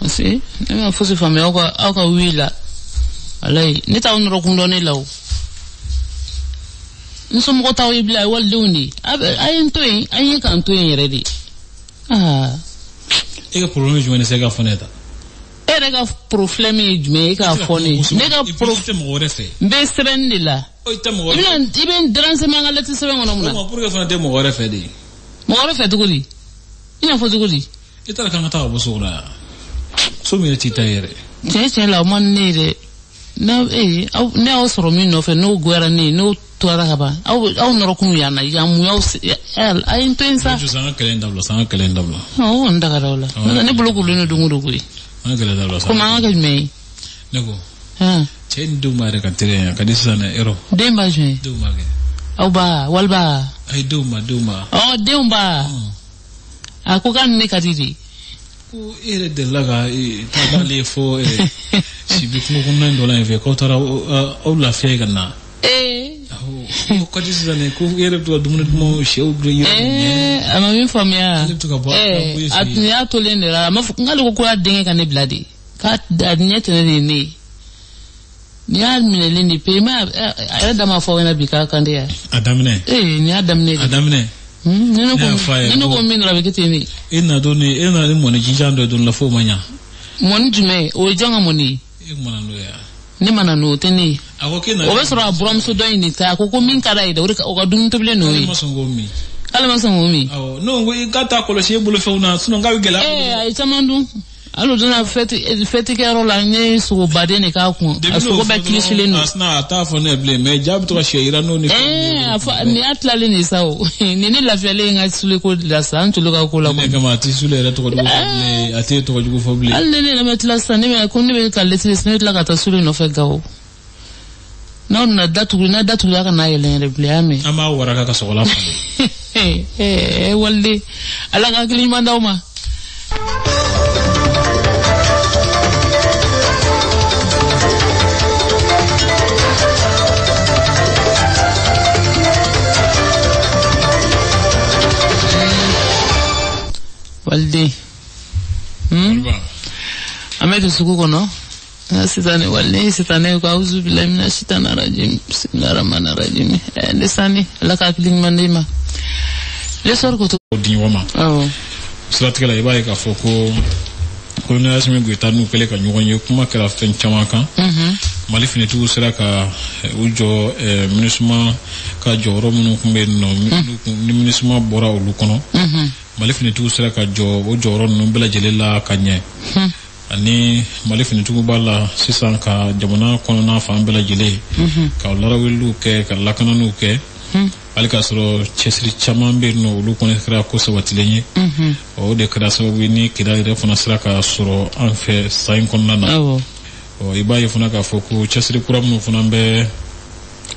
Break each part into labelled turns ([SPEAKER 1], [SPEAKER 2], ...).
[SPEAKER 1] Parce que ne ma fosi faamuya aw ka wuli la. Walayi, ne t'aw nɔrɔ kun dɔn ne la o. N somɔgɔ t'aw ye bilen, a ye walidenw de ye. A ye n to yen, an ye k'an to yen yɛrɛ de. Aa.
[SPEAKER 2] E ka problème ye jumɛn ye, se ka fɔ ne ta?
[SPEAKER 1] E yɛrɛ ka problème ye jumɛn ye, e k'a fɔ ne ye. Ne ka pro
[SPEAKER 2] tɛ mɔgɔ wɛrɛ fɛ.
[SPEAKER 1] N bɛ sɛbɛnni de la.
[SPEAKER 2] I tɛ mɔgɔ
[SPEAKER 1] I bɛna, i bɛ n renseigner an ka lettre sɛbɛn kɔnɔ mun na?
[SPEAKER 2] O pour que fana tɛ mɔgɔ wɛrɛ fɛ de.
[SPEAKER 1] Mɔgɔ wɛrɛ fɛ cogo di? I n'a fɔ cogo di?
[SPEAKER 2] I taara k'an ka taa ka bɔ so kɔnɔ yan. So min yɛrɛ t'i ta ye yɛrɛ.
[SPEAKER 1] Tiɲɛ tiɲɛ la, o man di ne ye dɛ. Na ee, aw ne y'aw sɔrɔ min nɔfɛ, n'o goyara ne ye, n'o tora ka ban, aw nɔrɔ kun yan na yan, mun y'aw a ye n to yen sa.
[SPEAKER 2] Sa, an ka kɛlɛ in dabila sa, an ka kɛlɛ in dabila.
[SPEAKER 1] O kɔni dagara o la. N'o tɛ ne bolo kolen don don o don koyi.
[SPEAKER 2] An ka kɛlɛ dabila sa.
[SPEAKER 1] Komi an ka kɛ jumɛn ye?
[SPEAKER 2] Ne ko.
[SPEAKER 1] Han.
[SPEAKER 2] Cɛ ni denw b'a yɛrɛ ka teri yan, ka di sisan dɛ, yɔrɔ.
[SPEAKER 1] Den ba jumɛn?
[SPEAKER 2] Denw b'a kɛ.
[SPEAKER 1] Aw ba waliba?
[SPEAKER 2] Ayi, denw ba, denw ba.
[SPEAKER 1] Ɔ, denw ba. A ko k'a ni ne ka di de.
[SPEAKER 2] Ko e yɛrɛ delila ka taa n'ale ye fo Sibi kungo kɔnɔna in dɔ la yen fɛ, k'aw taara aw lafiya ye ka na.
[SPEAKER 1] Ee.
[SPEAKER 2] Ko ka di sisan dɛ, ko e yɛrɛ bɛ to ka dumuni dumanw, sɛw dun.
[SPEAKER 1] Ee, a ma min faamuya.
[SPEAKER 2] Ale bɛ to ka bɔ.
[SPEAKER 1] Ee, a tun y'a tolen de la, a ma fɔ n k'ale ko ko y'a denkɛ ka ne bila de. K'a a ɲɛ tɛ ne de ye ne ye. Nin y'a minɛlen de pe, ma a yɛrɛ da ma fɔ aw ɲɛna bi k'a kan de ya.
[SPEAKER 2] A daminɛ.
[SPEAKER 1] Ee, nin y'a daminɛ de.
[SPEAKER 2] A daminɛ.
[SPEAKER 1] Ni ne ko
[SPEAKER 2] Ne y'a fɔ a ye
[SPEAKER 1] ni ne ko min dɔrɔn, a bɛ kɛ ten de.
[SPEAKER 2] E na don ni e na ni mɔni jijan dɔ ye don la f'o ma ɲa.
[SPEAKER 1] Mɔni jumɛn? O ye jɔn ka mɔni ye?
[SPEAKER 2] E kun mana n'o ye wa?
[SPEAKER 1] Ne mana n'o, o tɛ ne ye.
[SPEAKER 2] A ko k'e na.
[SPEAKER 1] O bɛ sɔrɔ a buramuso dɔ in de ta, a ko ko min ka d'a ye dɛ, o de ka o ka dumuni tobilen n'o
[SPEAKER 2] Ale
[SPEAKER 1] ye.
[SPEAKER 2] ma sɔn k'o min.
[SPEAKER 1] K'ale ma sɔn k'o min.
[SPEAKER 2] Awɔ, ne ko i ka taa kɔlɔsi e bolofɛnw na, sinon k'a bɛ gɛlɛya.
[SPEAKER 1] Ee, a ye caman dun. Hali o donna fɛti kɛyɔrɔ la, n ye sogobaden de k'a kun. A sogo bɛɛ kilisilen don.
[SPEAKER 2] A sina a t'a fɔ ne ye bilen, mais ja bɛ to ka sɛ yira n'o ni.
[SPEAKER 1] Ee, a fɔ nin y'a tilalen de sa o. Nin ne lafiyalen ye n ka suliko de la sa, an tulu ka ko la
[SPEAKER 2] Ne
[SPEAKER 1] kɔni.
[SPEAKER 2] kama a tɛ Sule yɛrɛ tɔgɔ jugu fɔ bilen, a tɛ tɔgɔ jugu fɔ bilen.
[SPEAKER 1] Hali ni ne yɛrɛ ma tila sisan, ne bɛ ko ne bɛ ka lettre ne bɛ tila ka taa sule nɔfɛ Gawo. N'aw nana datugu, n'a datugula ka n'a yɛlɛ yɛrɛ bilen, a y'a mɛn.
[SPEAKER 2] An b'a waraka ka sɔgɔlan falen.
[SPEAKER 1] Ee, waliden, Ala ka hakili ɲuman d'aw ma. Waliden. An bɛ don sugu kɔnɔ. Nka sisan waliden sitanɛ ko awuzu bilahi mina sitana rajim bisimilahi rahmani rahim. Ne sani, Ala ka hakili ɲuman d'i ma. L'essor ko to.
[SPEAKER 2] Di ɲɔgɔn ma.
[SPEAKER 1] Awɔ.
[SPEAKER 2] Siratigɛ la, i b'a ye k'a fɔ ko colonel Asimi Goyita n'u kɛlen ka ɲɔgɔn ye, kuma kɛra fɛn caman kan. Mali finitigiw sera ka u jɔ MINUSMA ka jɔyɔrɔ minnu tun bɛ yen nɔ, ni MINUSMA bɔra olu kɔnɔ. Mali finitigiw sera ka jɔ o jɔyɔrɔ ninnu bɛɛ lajɛlen la ka ɲɛ. Ani Mali finitigiw b'a la sisan ka jamana kɔnɔna fan bɛɛ lajɛlen ka larawuliw kɛ, ka lakananiw kɛ. Hali k'a sɔrɔ cɛsiri caman bɛ yen nɔ, olu kɔni kɛra ko sabatilen ye. O de kɛra sababu ye ni Kidali yɛrɛ fana sera ka sɔrɔ an fɛ san in kɔnɔna na. Ɔ, i b'a ye fana k'a fɔ ko cɛsiri kura minnu fana bɛ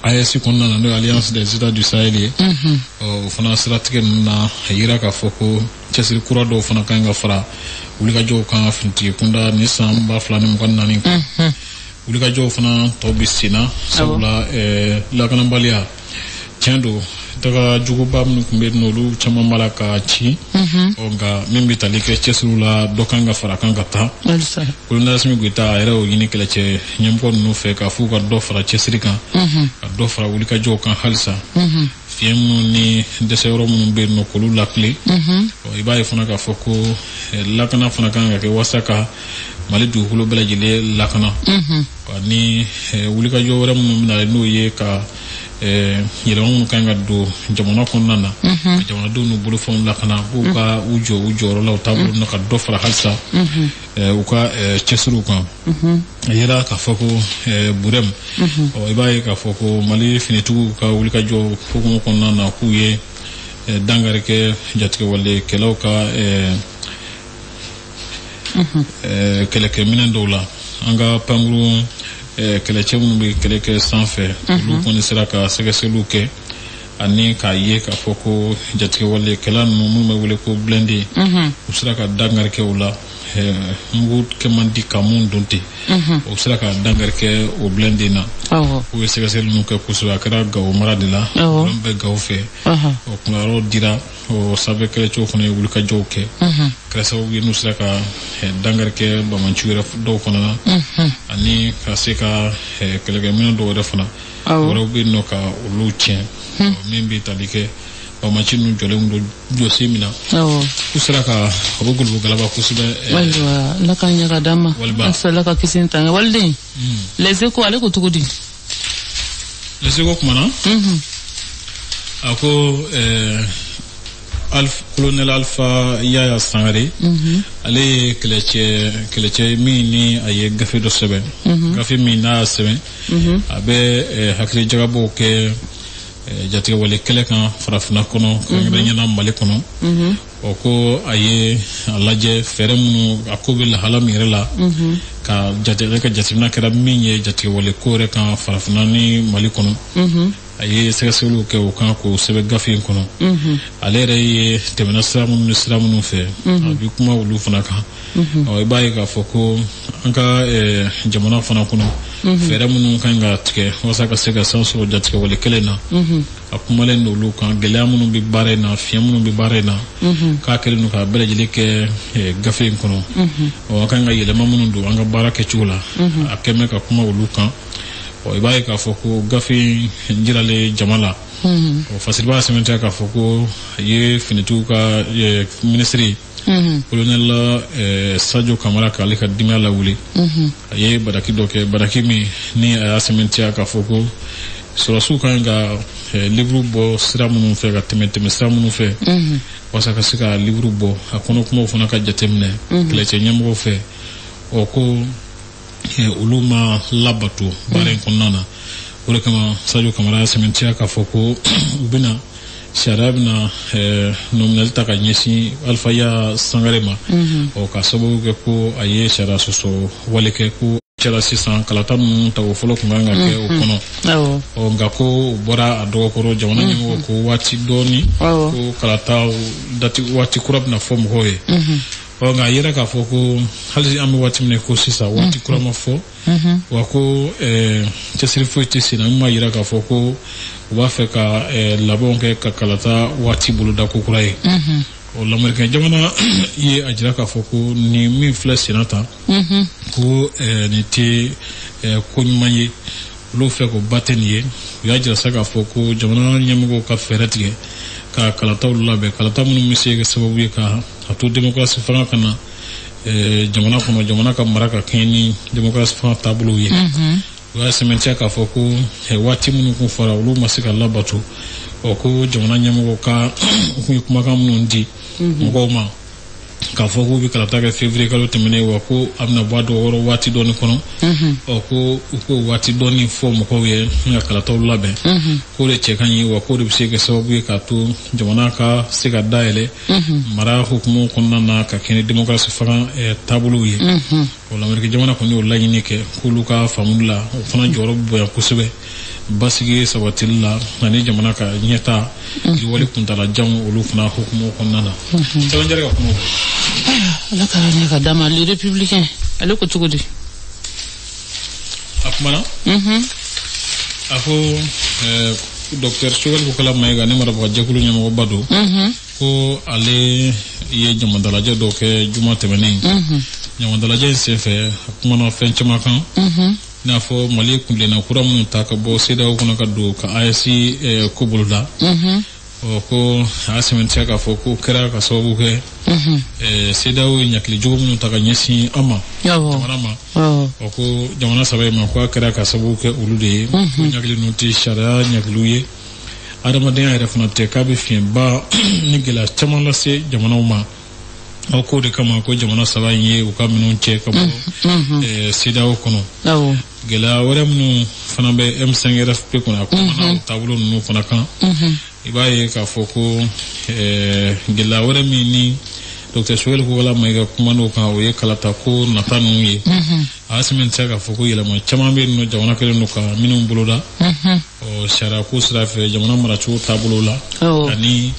[SPEAKER 2] AES kɔnɔna na, n'o ye Alliance des États du Sahel ye. Ɔ, o fana siratigɛ ninnu na, a yira k'a fɔ ko cɛsiri kura dɔw fana kan ka fara wulikajɔw kan finitigi kunda ni san 2024. Wulikajɔw fana tɔ bɛ sen na, sabula lakanabaliya tiɲɛ don, daga juguba minnu tun bɛ yen nɔ, olu caman b'a la ka ci. Ɔ, nka min bɛ tali kɛ cɛsiriw la, dɔ kan ka fara kan ka taa.
[SPEAKER 1] Halisa.
[SPEAKER 2] Colonel Asimi Goyita a yɛrɛ y'o ɲini kɛlɛcɛ ɲɛmɔgɔ ninnu fɛ k'a f'u ka dɔ fara cɛsiri kan, ka dɔ fara wulikajɔw kan halisa. Fiɲɛ minnu ni dɛsɛ yɔrɔ minnu bɛ yen nɔ, k'olu lakile. Ɔ, i b'a ye fana k'a fɔ ko lakana fana kan ka kɛ walasa ka Mali dugukolo bɛɛ lajɛlen lakana. Ani wulikajɔ wɛrɛ minnu bɛ na, n'o ye ka yɛlɛma minnu kan ka don jamana kɔnɔna na, ka jamanadenw n'u bolofɛnw lakana, k'u ka u jɔ u jɔyɔrɔ la u taabolo na, ka dɔ fara halisa u ka cɛsiriw kan. A yera k'a fɔ ko Burɛmu, ɔ, i b'a ye k'a fɔ ko Mali finitigiw ka wulikajɔ hukumu kɔnɔna na, k'u ye dankari kɛ jatigɛwalekɛlaw ka kɛlɛkɛminɛn dɔw la. An ka pankurun kɛlɛcɛ minnu bɛ kɛlɛ kɛ sanfɛ, olu kɔni sera ka sɛgɛsɛgɛliw kɛ ani k'a ye k'a fɔ ko jatigɛwalekɛla ninnu minnu bɛ wele ko blindé, u sera ka dankari kɛ u la. Mugu kɛ man di ka mun don ten, o sera ka dankari kɛ o blindé na. U ye sɛgɛsɛgɛli ninnu kɛ kosɛbɛ. A kɛra Gawo mara de la, olu bɛ Gawo fɛ. O kunnayɔrɔ dira, o sanfɛ kɛlɛcɛw fana ye wulikajɔw kɛ, kɛra sababu ye n'u sera ka dankari kɛ banbaanciw yɛrɛ dɔw fana na, ani ka se ka kɛlɛkɛminɛn dɔw yɛrɛ fana wɛrɛw bɛ yen nɔ ka olu tiɲɛ. Min bɛ tali kɛ banbaanci ninnu jɔlen don jɔsen min na, u sera ka o bɛ golobo galaba kosɛbɛ.
[SPEAKER 1] Ayiwa, Ala ka ɲɛ ka d'an ma. Ala ka kisi ni tanga. Waliden, Les Échos, ale ko cogo di?
[SPEAKER 2] Les Échos kumana, a ko colonel Alpha Yaya Sangare, ale ye kɛlɛcɛ min ni a ye gafe dɔ sɛbɛn. Gafe min n'a y'a sɛbɛn, a bɛ hakili jagabɔw kɛ jatigɛwale kɛlɛ kan farafinna kɔnɔ, kɛrɛnkɛrɛnnenya Mali kɔnɔ. O ko a ye a lajɛ fɛɛrɛ minnu, a ko bɛ lahala min yɛrɛ la, ka jate ka jateminɛ kɛra min ye jatigɛwale ko yɛrɛ kan farafinna ni Mali kɔnɔ. A ye sɛgɛsɛgɛliw kɛ o kan k'o sɛbɛn gafe in kɔnɔ. Ale yɛrɛ ye tɛmɛna sira minnu ni sira minnu fɛ, a bɛ kuma olu fana kan. Ɔ, i b'a ye k'a fɔ ko an ka jamana fana kɔnɔ, fɛɛrɛ minnu kan ka tigɛ walasa ka se ka san sɔrɔ jatigɛwale kɛlɛ in na, a kumalen don olu kan. Gɛlɛya minnu bɛ baara in na, fiɲɛ minnu bɛ baara in na, k'a kɛlen don k'a bɛɛ lajɛlen kɛ gafe in kɔnɔ. Ɔ, an kan ka yɛlɛma minnu don an ka baara kɛcogo la, a kɛn bɛ ka kuma olu kan. Ɔ, i b'a ye k'a fɔ ko gafe in jiralen jama la, o fasiri b'a sɛbɛntiya k'a fɔ ko a ye finitigiw ka minisiri, colonel Sadio Kamara, k'ale ka dimiya lawuli. A ye baraki dɔ kɛ, baraki min ni a y'a sɛbɛntiya k'a fɔ ko sɔrɔdasiw kan ka livre bɔ sira minnu fɛ, ka tɛmɛ sira minnu fɛ walasa ka se ka livre bɔ, a kɔnɔ kumaw fana ka jateminɛ kɛlɛcɛ ɲɛmɔgɔw fɛ. Ɔ, ko olu ma labato baara in kɔnɔna na. O de kama Sadio Kamara y'a sɛbɛntiya k'a fɔ ko u bɛna sariya bɛna nɔminɛli ta ka ɲɛsin Alpha Yaya Sangare ma. Ɔ, ka sababu kɛ ko a ye sariya sɔsɔ wale kɛ. Ko cɛla sisan, kalata ninnu tago fɔlɔ tun kan ka kɛ o kɔnɔ. Ɔ, nka ko o bɔra a dɔgɔkɔrɔ. Jamana ɲɛmɔgɔ ko waati dɔɔni ko kalata dati waati kura bɛna fɔ mɔgɔw ye. Ɔ, nka a yera k'a fɔ ko hali an bɛ waati min na ko sisan, waati kura ma fɔ. Wa ko cɛsiri foyi tɛ sen na min b'a yira k'a fɔ ko u b'a fɛ ka labɛnw kɛ ka kalata waati boloda ko kura ye. O lamɛrikɛn jamana ye a jira k'a fɔ ko nin min filɛ senna tan, ko nin tɛ ko ɲuman ye olu fɛ, ko ba tɛ nin ye. U y'a jira sa k'a fɔ ko jamana ɲɛmɔgɔw ka fɛɛrɛ tigɛ ka kalataw labɛn, kalata minnu bɛ se kɛ sababu ye ka a to démocratie fanga ka na jamana kɔnɔ, jamana ka mara ka kɛɲɛ ni démocratie fanga taabolow ye. U y'a sɛmɛntiya k'a fɔ ko waati minnu kun fɔra, olu ma se ka labato. Ɔ, ko jamana ɲɛmɔgɔw ka u kun ye kumakan minnu di mɔgɔw ma k'a fɔ k'u bɛ kalata kɛ février kalo tɛmɛnen, wa ko a bɛna bɔ a dɔgɔkɔrɔ waati dɔɔni kɔnɔ. Ɔ, ko u k'o waati dɔɔni fɔ mɔgɔw ye ka kalataw labɛn, k'o de cɛ ka ɲi, wa k'o de bɛ se kɛ sababu ye k'a to jamana ka se ka dayɛlɛ mara hukumu kɔnɔna na ka kɛ ni démocratie fanga taabolow ye. O lamɛriki jamana kɔni y'o laɲini kɛ, k'olu ka faamuli la, o fana jɔyɔrɔ bɛ bonya kosɛbɛ basigi sabatili la ani jamana ka ɲɛta yiriwali kuntalajanw olu fana hukumu kɔnɔna na. Sɛbɛn jɛrɛ ka kuma.
[SPEAKER 1] Ala ka ɲɛ ka d'a ma. Le Républicain, ale ko cogo di?
[SPEAKER 2] A kumana, a ko docteur Choguel Kokalla Maïga, ni marabaga jɛkulu ɲɛmɔgɔba don, ko ale ye jamadalajɛ dɔ kɛ juma tɛmɛnen. Jamadalajɛ in senfɛ, a kumana fɛn caman kan, i n'a fɔ Mali ye kuntilenna kura minnu ta ka bɔ CEDEAO kɔnɔ ka don ka AES ko boloda. Ɔ, ko a y'a sɛmɛntiya k'a fɔ ko kɛra ka sababu kɛ CEDEAO ye ɲakili jugu minnu ta ka ɲɛsin an ma, jamana ma. Ɔ, ko jamana saba in ma, ko a kɛra ka sababu kɛ olu de ye, ko ɲakili ninnu tɛ sariya ɲakiliw ye, adamadenya yɛrɛ fana tɛ, k'a bɛ fiɲɛba ni gɛlɛya caman lase jamanaw ma. Aw k'o de kama ko jamana saba in ye u ka minɛnw cɛ ka bɔ CEDEAO kɔnɔ. Gɛlɛya wɛrɛ minnu fana bɛ M5 RFP kɔnɔ, a kumana o taabolo ninnu fana kan. I b'a ye k'a fɔ ko gɛlɛya wɛrɛ min ni docteur Choguel Kokalla Maïga kuman'o kan, o ye kalata ko nata ninnu ye. A y'a sɛmɛntiya k'a fɔ ko yɛlɛma caman bɛ yen nɔ, jamana kɛlen don ka minnu boloda. Ɔ, sariya ko sira fɛ, jamana maracogo taabolo la, ani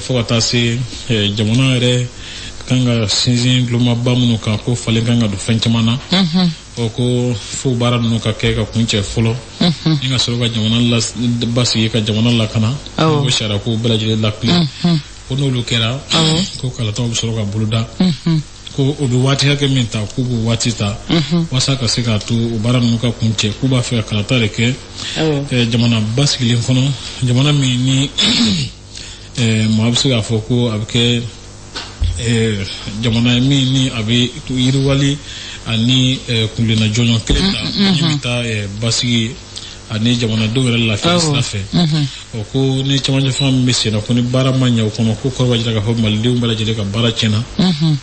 [SPEAKER 2] fo ka taa se jamana yɛrɛ kan ka sinsin gulomaba minnu kan, ko falen kan ka don fɛn caman na. Ɔ ko fo baara ninnu ka kɛ ka kuncɛ fɔlɔ, ni ka sɔrɔ ka jamana basigi, ka jamana lakana, ko sariya ko bɛɛ lajɛlen lakilen. Ko n'olu kɛra, ko kalataw bɛ sɔrɔ ka boloda. Ko o bɛ waati hakɛ min ta, k'u b'o waati ta walasa ka se k'a to o baara ninnu ka kuncɛ. K'u b'a fɛ ka kalata de kɛ jamana basigilen kɔnɔ, jamana min ni maa bɛ se k'a fɔ ko a bɛ kɛ jamana ye min ni a bɛ yiriwali ani kuntilenna jɔnjɔn kelen ta, min bɛ taa basigi ani jamanadenw yɛrɛ lafiya sira fɛ. Ɔ ko ni camancɛ fanga min bɛ sen na, ko ni baara ma ɲɛ o kɔnɔ, ko kɔrɔ b'a jira k'a fɔ malidenw bɛɛ lajɛlen ka baara tiɲɛna.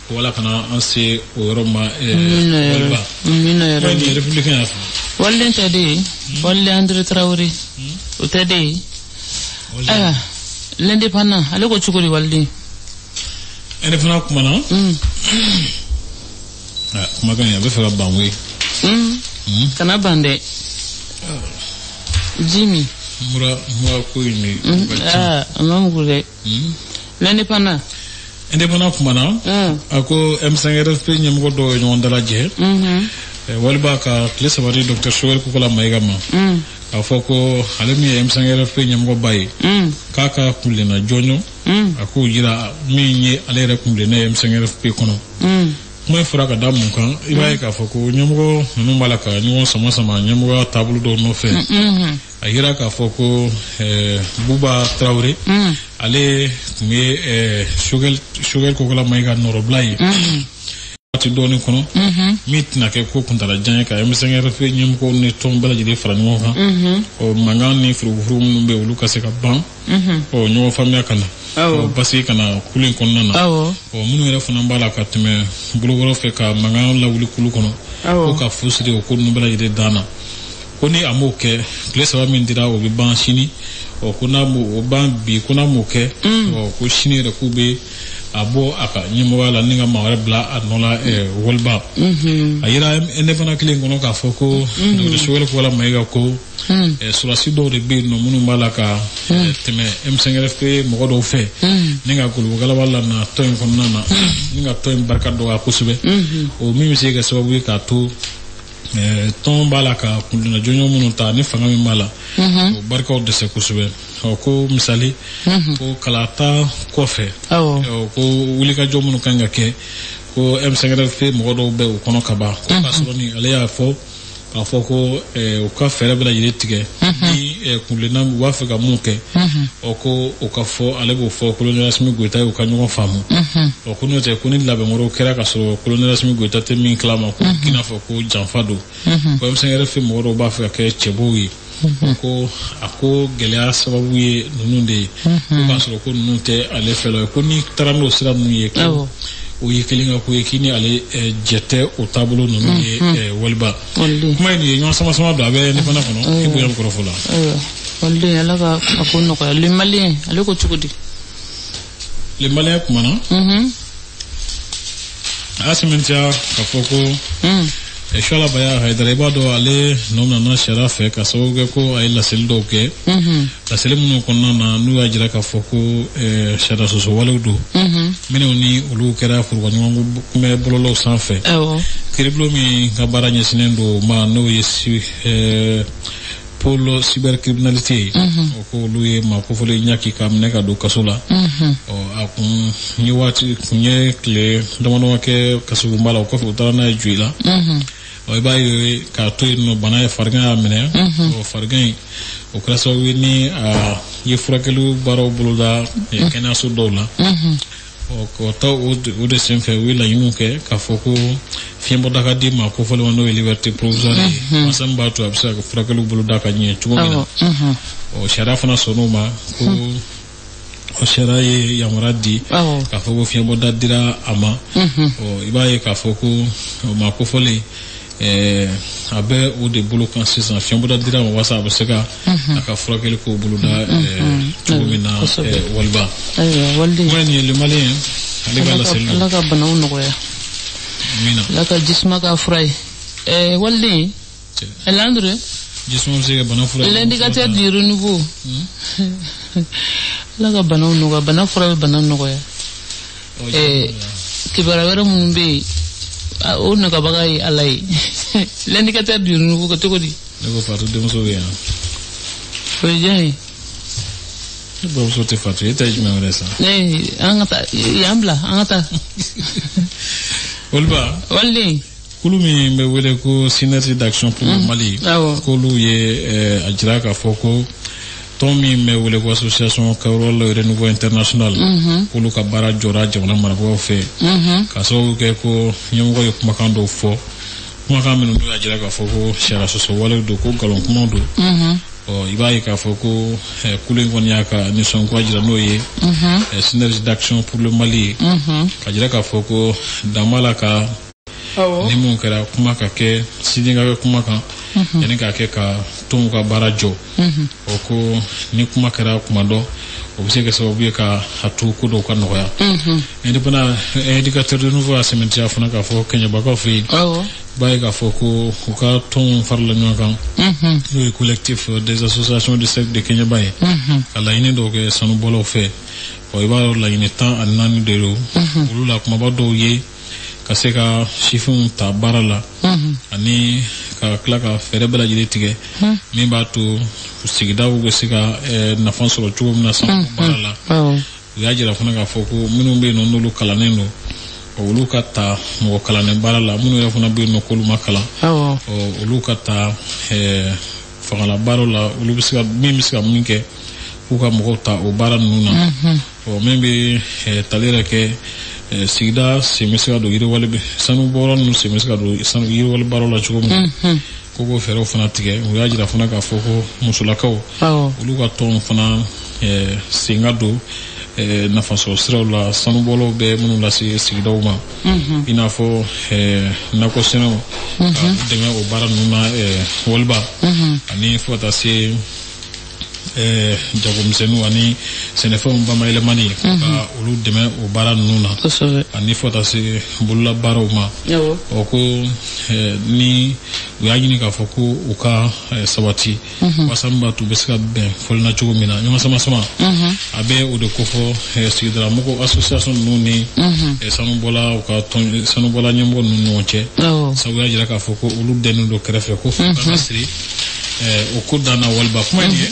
[SPEAKER 2] Ko wala kana an se o yɔrɔ ma. Waliba kuma nin républicain y'a fɔ.
[SPEAKER 1] Waliden tɛ de ye, waliden André Traoré o tɛ de ye. Ayiwa, l'indépendant ale ko cogo di, waliden?
[SPEAKER 2] Indépendant kumana, kumakan in a bɛ fɛ ka ban koyi.
[SPEAKER 1] Kana ban dɛ, Jimmy.
[SPEAKER 2] Mura mura ko in de.
[SPEAKER 1] Aa, a ma mugu dɛ. L'indépendant.
[SPEAKER 2] Indépendant kumana, a ko M5RFP ɲɛmɔgɔ dɔw ye ɲɔgɔn dalajɛ waliba ka tile 3 di docteur Choguel Kokalla Maïga ma, k'a fɔ ko ale min ye M5RFP ɲɛmɔgɔba ye, k'a ka kuntilenna jɔnjɔn a k'o jira min ye ale yɛrɛ kuntilenna ye M5RFP kɔnɔ. Kuma in fɔra ka da mun kan? I b'a ye k'a fɔ ko ɲɛmɔgɔ ninnu b'a la ka ɲɔgɔn sama sama ɲɛmɔgɔya taabolo dɔw nɔfɛ. A yira k'a fɔ ko Buba Tarawele, ale tun ye Choguel Kokalla Maïga nɔrɔbila ye waati dɔɔni kɔnɔ, min tɛna kɛ ko kuntalajan ye, ka M5RFP ɲɛmɔgɔw ni tɔn bɛɛ lajɛlen fara ɲɔgɔn kan. Ɔ mankan ni furugufurugu minnu bɛ yen, olu ka se ka ban. Ɔ ɲɔgɔn faamuya ka na, ɔ basigi ka na kulu in kɔnɔna na. Ɔ minnu yɛrɛ fana b'a la ka tɛmɛ bolo wɛrɛw fɛ ka mankan lawuli kulu kɔnɔ, ko ka fu siri o ko ninnu bɛɛ lajɛlen dan na. Ko ni a m'o kɛ, tile 3 min dira, o bɛ ban sini. Ɔ ko n'a m'o ban bi, ko n'a m'o kɛ, ɔ ko sini yɛrɛ k'u bɛ a bɔ a ka ɲɛmɔgɔya la ni ka maa wɛrɛ bila a nɔ la. Waliba a yira indépendant kelen kɔnɔ k'a fɔ ko docteur Choguel Kokalla Maïga ko sɔrɔdasi dɔw de bɛ yen nɔ minnu b'a la ka tɛmɛ M5RFP mɔgɔ dɔw fɛ ni ka golobogalaba la na tɔn in kɔnɔna na, ni ka tɔn in barika dɔgɔya kosɛbɛ. O min bɛ se ka kɛ sababu ye k'a to tɔn b'a la ka kuntilenna jɔnjɔn minnu ta ni fanga min b'a la, o barikaw dɛsɛ kosɛbɛ. Ɔ ko misali, ko kalata kɔfɛ, ko wulikajɔ minnu kan ka kɛ, ko M5RFP mɔgɔ dɔw bɛ o kɔnɔ ka ban. Ko k'a sɔrɔ ni ale y'a fɔ k'a fɔ ko u ka fɛɛrɛ bɛɛ lajɛlen tigɛ ni kuntilenna u b'a fɛ ka mun kɛ. Ɔ ko o ka fɔ, ale b'o fɔ colonel Assimi Goïta ye, u ka ɲɔgɔn faamu. Ɔ ko n'o tɛ, ko ni labɛn wɛrɛw kɛra ka sɔrɔ colonel Assimi Goïta tɛ min kalama, ko k'i n'a fɔ ko janfa don. Ko M5RFP mɔgɔ dɔw b'a fɛ ka kɛ cɛbɔw ye, ko a ko gɛlɛya sababu ye ninnu de ye. Ko k'a sɔrɔ ko ninnu tɛ ale fɛla ye, ko n'i taara n'o sira ninnu ye, ko o ye kelen ka ko ye, k'i ni ale jɛ tɛ o taabolo ninnu ye. Waliba kuma in ye ɲɔgɔn sama sama don, a bɛ ne fana kɔnɔ i bonya bɛ kɔrɔfɔ la.
[SPEAKER 1] Waliden, ala ka a ko nɔgɔya. Le Malien ale ko cogo di?
[SPEAKER 2] Le Malien kumana, a y'a sɛmɛntiya k'a fɔ ko Suala Baya Hayidara, i b'a dɔn ale nɔ nana sariya fɛ ka sababu kɛ ko a ye laseli dɔw kɛ, laseli minnu kɔnɔna na n'u y'a jira k'a fɔ ko sariya sɔsɔ walew don, minnu ni olu kɛra furubaɲɔgɔn kunbɛ bɔlɔlɔw sanfɛ. Kiiribulon min ka baara ɲɛsinnen don o ma, n'o ye pôle cybercriminalité ye, o ko olu ye maa kofɔlen ɲaki k'a minɛ ka don kaso la. Ɔ a kun ye waati kun ye tile damadama kɛ kasobonba la, o kɔfɛ u taara n'a ye Joyila. Ɔ i b'a ye k'a to yen nɔ, bana ye farigan y'a minɛ. Ɔ farigan in, o kɛra sababu ye ni a ye furakɛli baaraw boloda kɛnɛyaso dɔw la. Ɔ k'o ta o de senfɛ, u ye laɲiniw kɛ k'a fɔ ko fiɲɛbɔda ka di maa kofɔlen ma, n'o ye liberté provisoire ye, walasa min b'a to a bɛ se ka furakɛliw boloda ka ɲɛ cogo min na. Ɔ sariya fana sɔnn'o ma, ko o sariya ye yamaruya di k'a fɔ ko fiɲɛbɔda dira a ma. Ɔ i b'a ye k'a fɔ ko o maa kofɔlen, a bɛ o de bolo kan sisan, fiɲɛbɔda dira ma walasa a bɛ se ka a ka furakɛli kow boloda cogo min na. Waliba kuma in ye Le Malien ale ka laseli don.
[SPEAKER 1] Ala ka banaw nɔgɔya. Ala ka jisuma ka fura ye. Waliden Landre.
[SPEAKER 2] Jisuma bɛ se ka bana fura ye.
[SPEAKER 1] L'indicateur du renouveau. Ala ka banaw nɔgɔya, bana fura bɛ bana nɔgɔya. Kibaruya wɛrɛ minnu bɛ yen, o nɔgɔbaga ye Ala ye. L'indicateur du renouveau ko cogo di?
[SPEAKER 2] Ne ko Fatu denmuso bɛ yan.
[SPEAKER 1] O ye jɔn ye?
[SPEAKER 2] Ne bamuso tɛ Fatu ye, e ta ye jumɛn wɛrɛ sa?
[SPEAKER 1] Ne an ka taa yan bila, an ka taa.
[SPEAKER 2] Oluba.
[SPEAKER 1] Waliden.
[SPEAKER 2] Kulu min bɛ wele ko Synergie d'action pour le Mali, k'olu ye a jira k'a fɔ ko tɔn min bɛ wele ko association Kawral Renouveau International, k'olu ka baara jɔra jamana marabagaw fɛ, k'a sababu kɛ ko ɲɛmɔgɔ ye kumakan dɔw fɔ, kumakan minnu n'u y'a jira k'a fɔ ko sariya sɔsɔ walew don, ko nkalon kumaw don. Ɔ, i b'a ye k'a fɔ ko kulu in kɔni y'a ka nisɔngoya jira, n'o ye Synergie d'action pour le Mali, ka jira k'a fɔ ko dan b'a la ka ni mun kɛra kuma ka kɛ sini ka kɛ kuma kan yanni k'a kɛ ka tɔnw ka baara jɔ. O ko ni kuma kɛra kuma dɔ, o bɛ se kɛ sababu ye ka a to ko dɔw ka nɔgɔya. Indépendant indicateur de nouveau y'a sɛmɛntiya fana k'a fɔ Kɛɲɛbakaw fɛ yen, b'a ye k'a fɔ ko u ka tɔnw farala ɲɔgɔn kan, n'o ye collectif des associations du cercle de Kɛɲɛba ye, ka laɲini dɔw kɛ sanubɔlaw fɛ. Ɔ, i b'a dɔn laɲini 14 de don. Olu la kumaba dɔw ye ka se ka sifinw ta baara la, ani ka tila ka fɛɛrɛ bɛɛ lajɛlen tigɛ min b'a to sigidaw bɛ se ka nafa sɔrɔ cogo min na sanu baara la. U y'a jira fana k'a fɔ ko minnu bɛ yen nɔ, n'olu kalannen don, olu ka ta mɔgɔ kalannen baara la, minnu yɛrɛ fana bɛ yen nɔ k'olu ma kalan, olu ka ta fangala baaraw la, olu bɛ se ka min bɛ se ka min kɛ k'u ka mɔgɔw ta o baara ninnu na. Ɔ, min bɛ tali yɛrɛ kɛ sigida sen bɛ se ka don yiriwali, sanu bɔyɔrɔ ninnu sen bɛ se ka don sanu yiriwali baaraw la cogo min na, ko k'o fɛɛrɛw fana tigɛ. U y'a jira fana k'a fɔ ko musolakaw, olu ka tɔnw fana sen ka don nafasɔrɔ siraw la, sanubɔlaw bɛ minnu lase sigidaw ma, i n'a fɔ nakɔ sɛnɛw, ka dɛmɛ o baara ninnu na waliba, ani fo ka taa se jagomisɛnninw ani sɛnɛfɛnw bamayɛlɛmani, ka olu dɛmɛ o baara ninnu na, ani fo ka taa se bololabaaraw ma. Ɔ, ko ni u y'a ɲini k'a fɔ ko u ka sabati walasa min b'a to u bɛ se ka bɛn fɔli na cogo min na, ɲɔgɔn sama sama a bɛ o de kofɔ sigidala mɔgɔw, association ninnu ni sanubɔla, u ka tɔn sanubɔla ɲɛmɔgɔ ninnu ni ɲɔgɔn cɛ, sabu y'a jira k'a fɔ ko olu dɛnnen don kɛrɛfɛ, ko fo ka siri o ko danna waliba kuma in ye.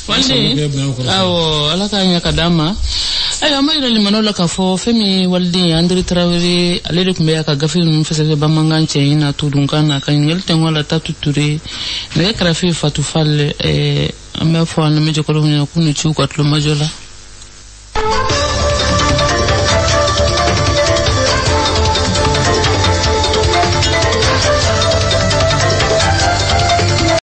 [SPEAKER 1] Waliden, awɔ, Ala k'a ɲɛ ka d'an ma. Ayiwa, an b'a yira limanaw la k'a fɔ fɛn min ye waliden ye, André Tarawele, ale de tun bɛ a ka gafe ninnu fɛsɛfɛ bamanankan cɛ in na todunkan na, ka ɲininkali tɛnkun la Tatu Ture, nɛgɛ kɛrɛfɛ Fatu Fall. An b'a fɔ an lamɛnjɛkuluw ɲɛna k'u ni ci u ka tulomajɔ la.